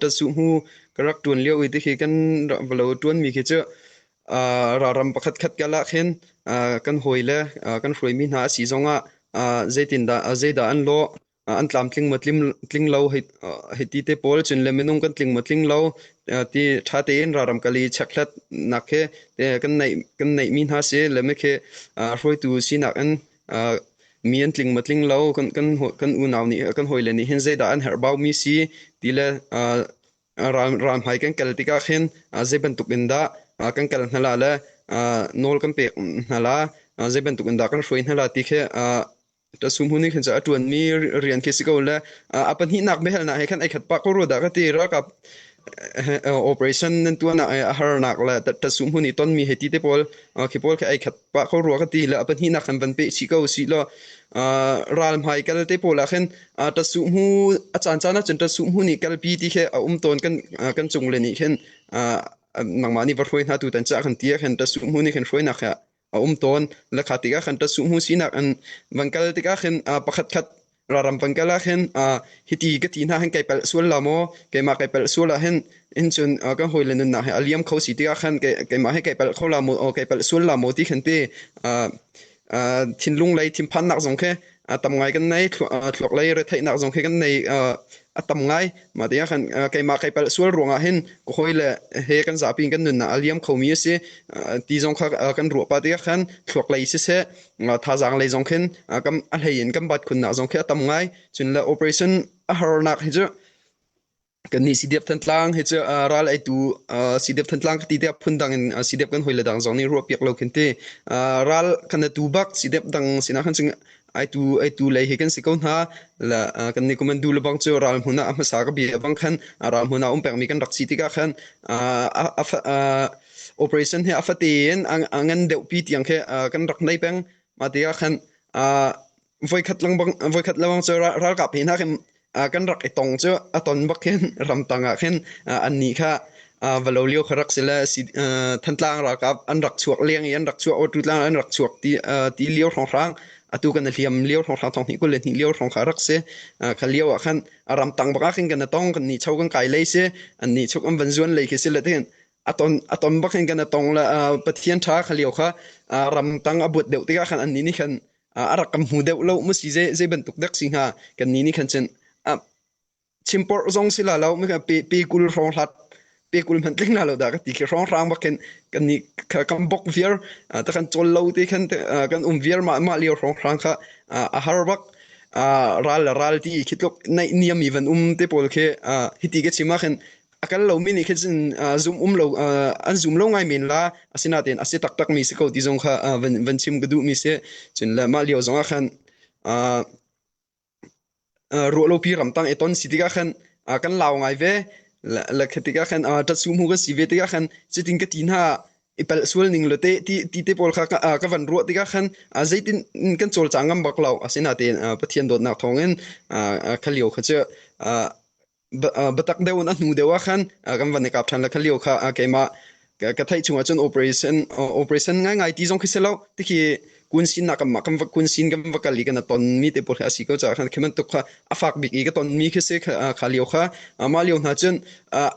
Tasuhmu ka rak ṭuan lio i tikhi kan va lo ṭuanmi khi cu ralram pakhat khat kal ah khin kan hawile kan hruaimi hna a si zongah zeitindah zeidah an lawh, an tlamtling maw tling lo hei ti te pawl, cun le minung kan tling maw tling lo ti ṭha tein ralram kal i chekhlatnak khi kan neihmi hna si le mikhi hruaitu sinak in mi an tling maw tling lo, kan unau nih kan hawile nih hin zeidah an herhbau mi si ti le ral hmai kan kal tikah khin zei bantuk in dah kan kal hna la le nawl kan pek hna la, zei bantuk in dah kan hruai hna la ti khi Tasum nih khin cu a ṭuanmi rian khi si ko le a pahnihnak biahalnak he khan ai khat pah ko rua dah ka ti. Ralkap operation nan tuan ah a harnak le tasum hun i tonmi hei ti te pawl khi pawl khi ai khat pah ko rua ka ti le a pahnihnak khan van peh chih ko si law ral hmai kal te pawl ah khin tasum hu a caan caan ah cun tasum hu nih kalpi ti khi a um tawn. Kan cung le nih khin nangmah nih va hruai hna tu tan cah kan ti ah khin tasum hu nih khin hruainak he a um tawn le kha tikah khan ṭasuhmu sinak in van kal tikah khin pakhat khat raram van kal ah khin hiti ka ti hna hin kai palh sual la maw, keimah kai palh sual ah hin hin cun kan hawile nunnak he a liam kho si tikah khan keimah hi kai palh kho la maw, kai palh sual la maw ti khan ti thinlung lei thinphannak zong khi a tam ngai kan nei, thluak lei retheihnak zong khi kan nei a tam ngai. Mah tikah khan keimah kai palh sual ruangah hin ka hawile he kan zapi in kan nunnak a liam khomi a si ti zong kha kan ruah pah tikah khan thluak lei siseh, thazaang lei zong khin kan a hlei in kan bat khunnak zong khi a tam ngai. Cun le operation a harnak hi cu kannih CDF Thantlang hi cu ral eitu CDF Thantlang ka ti tiah phundang in CDF kan hawile dang zong nih ruahpiak lo khin ti. Ral kan atu bak CDF dang sinah khan cun aitu lei hi kan si ko hna. La kan nih kum an du lebang cu ral hmun ah a hmasa ka bia bang khan ral hmun ah um pekmi kan rak si tikah khan operation hi a fate in a ngan deuh pi tiang khi kan rak nei peng. Mah tikah khan voikhat lengmang voikhat lengmang cu ralkap he hna khin kan rak i tong cu a ton bak khin ramtang ah khin annih kha va lo lio kha rak si le Thantlang ralkap an rak chuak leng i an rak chuak Awtutlang an rak chuak ti ti lio hrawnghrang atu kan hliam lio hrawnghrang thong hnih 22 lio hrawng kha rak si. Kha lio ah khan ramtang bak ah khin kan tong, kan nih cho kan kai lei si, an nih chuk an van zuan lei khi si le tin a ton bak hin kan tong le Pathian tha kha lio kha ramtang a buat deuh tikah khan an nih nih khan a rak kan hmu deuh lo mu si, zei zei bantuk dek si hnga. Kan ni nih khan cun chimporh zong si la lo, pe pe 20 hrawng hlat, pe 20 hmanh tling la lo dah ka ti khi hrawng hrang bak khin kan ni kan bok viar ta kan chol lo te khan kan um viar. Mah mah lio hrawng hrang kha a har bak. Ral le ral ti khi tluk naih niam i van um te pawl khi hiti ka chim ah khin a kal lomi nih khin cun zum um lo an zum lo ngai men la, asinain a si taktak mi si ko ti zong kha van van chim ka duh mi si. Cun le mah lio zong ah khan ruahlopi ramtang i ton si tikah khan kan lau ngai ve le khi tikah khan ṭatsu hmu kan si ve tikah khan cutin ka ti hna i palh sual ning le te ti ti te pawl kha ka van ruah tikah khan zeitin kan cawlcang ngam bak lo. Asinain Pathian dawtnak thawngin kha lio kha cu biatak deuh in a hnu deuh ah khan kan van i kap ṭhan le kha lio kha keimah ka theih chung ahcun operation operation ngaingai ti zong khi si lo tikhi kun sin nak kan kan va kun sin kan va kal i kan ton mi te pawl khi a si ko caah khan khi bantuk kha a fak bik i ka ton mi khi si kha lio kha. Mah lio hna cun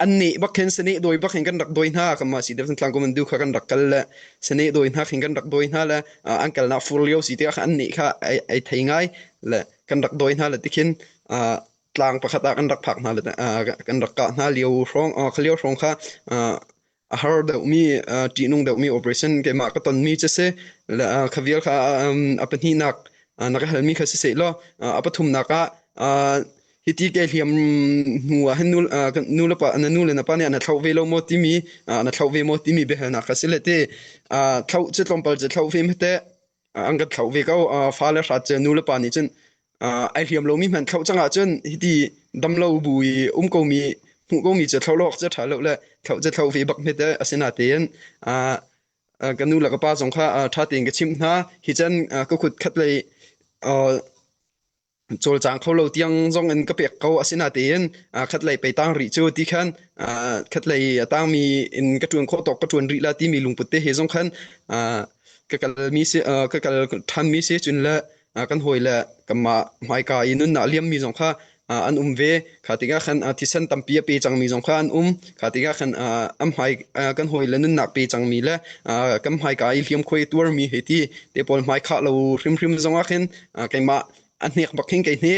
an nih bak khin sane doi bak hin kan rak doi hna. Kan mah si deuh tlang kum du kha kan rak kal le sane doi hna khin kan rak doi hna le an kalnak fur lio si tikah an nih kha ai thei ngai le kan rak doi hna le tikhin tlang pakhat ah kan rak phak hna le kan rak kah hna lio hrawng kha lio hrawng kha a har deuhmi, ṭihnung deuhmi operation keimah ka tonmi cu si le kha vial kha a pahnihnak na ka halmi kha si seh law a pathumnak ah hiti ke hliam hnu ah hin nu le pa na nu le na pa nih na thlauh ve lo maw timi na thlauh ve maw timi biahalnak kha si le ti thlauh cu tlawmpal cu thlauh ve hmete an kan thlauh ve ko. Fale hrat cu nu le pa nih cun ai hliam lomi hmanh thlauh cang ahcun hiti damlo bu i um komi hmuh komi cu thlauh lo awk cu ṭha lo le thlauh cu thlauh ve bak hmet asinatein ka nu le ka pa zong kha ṭha tein ka chimh hna. Hi can ka kut khat lei cawlcang kho lo tiang zong in ka pek ko, asinatein khatlei pei tang rih cu ti khan khatlei a tangmi in ka ṭuan khawh tawk ka ṭuan rih la timi lungput te he zong khan ka kalmi si, ka kal ṭhanmi si. Cun le kan hawi le kanmah hmaika i nunnak liammi zong kha. an um ve. Kha tikah khan thisen tampi a pe cangmi zong kha an um. Kha tikah khan an hmai kan hawile nunnak pe cangmi le kan hmaika i hliamkhuai tuarmi hei ti te pawl hmai khah lo hrimhrim zongah khin keimah a hnek bak hin kei hne.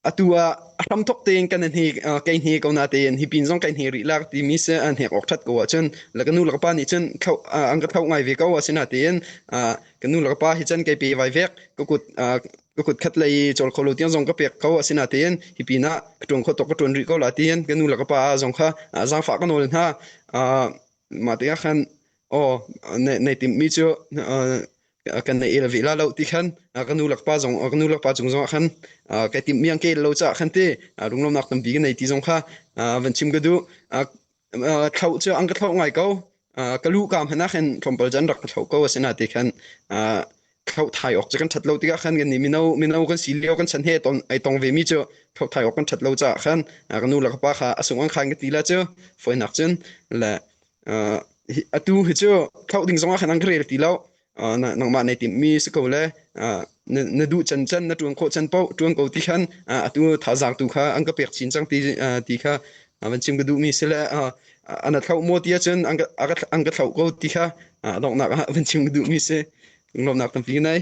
Atu ah a hramthawk tein kan hne kei hne ko natein hi pin zong kai hne rih lak timi si an hnek awk ṭhat ko ahcun le ka nu le ka pa nih cun thlo an ka thloh ngai ve ko asinatein ka nu le ka pa hi cun kei pe vai vek ka kut ka kut khat lei cawl kho lo tiang zong ka pek ko asinatein hi pin ah ka ṭuan kho tuk ka ṭuan rih ko la tiin ka nu le ka pa zong kha zaangfah ka nawl hna. Mah tikah khan aw nei timhmi cu kan nei el ve la lo ti khan ka nu le ka pa zong ka nu le ka pa cung zongah khan kai timhmi ang kel lo caah khan ti lunglawmhnak tampi ka nei ti zong kha van chim ka duh. Thloh cu an ka thloh ngai ko. Ka luh ka hmanh ah khan tlawmpal cu an rak ka thloh ko asinain khan thloh thai awk cu kan ṭhat lo tikah khan kan nih mino mino kan si lio kan chan he ton ai tong ve mi cu thloh thai awk kan ṭhat lo caah khan ka nu le ka pa kha a sung an khan ka ti la cu fawinak cun le atu hi cu thloh ding zongah khan an ka rel ti lo. Nangmah nei timhmi si ko le na duh can can na ṭuan khawh can paoh ṭuan ko ti khan atu thazaang tu kha an ka pek chin cang ti ti kha van chim ka duhmi si le an a thloh maw ti ahcun an ka thloh ko ti kha donghnak ah van chim ka duhmi si. Lawmhnak tampi ka nei.